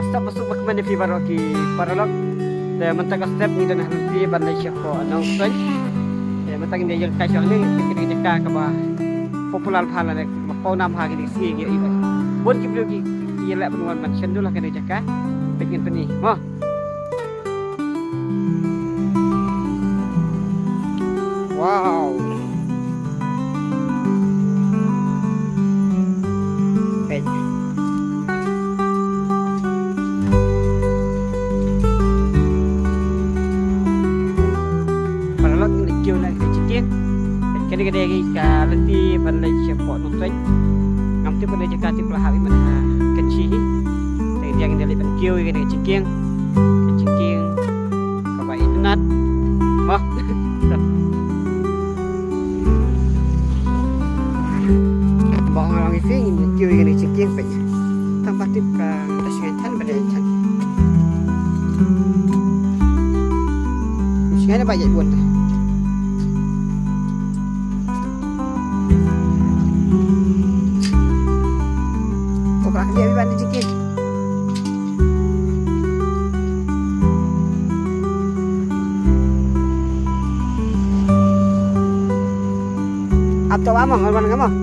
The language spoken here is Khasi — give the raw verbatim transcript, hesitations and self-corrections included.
Step ba suk ba kmen ïa phi baroh ki paralok. Te mynta ka step ngi don hangne ban leit sha Nongstoiñ. Te mynta ngin ïa kai sha hangne, kane ka jaka kaba popular bha lane ba pawnam ha kine ki sngi, ngi ïohi ba bun ki briew ki ïaleh ban wan ban shon dur ha kane ka jaka. Peit ngin pyni mo. Wow. Peit. Paralok, ngi la kiew na ka jingkieng. Kane ka dei ka lynti ban leit sha Nongstoiñ. Ngam tip kane ka jaka, tip la hap ïa man ha Kynshi hi. Te ngi dang leit ban kiew ïa kane ka jingkieng. Ka jingkieng kaba itynnat. Mo. Ba ong lang ïa phi, ngin kiew ïa kane ka jingkieng peit. Tang ba tip ka da sngewthan ba dei than. Sngewthan ba ïa bun. Ko ba ïa ban jingkieng. Ap to ba mo, ngan wan ka mo.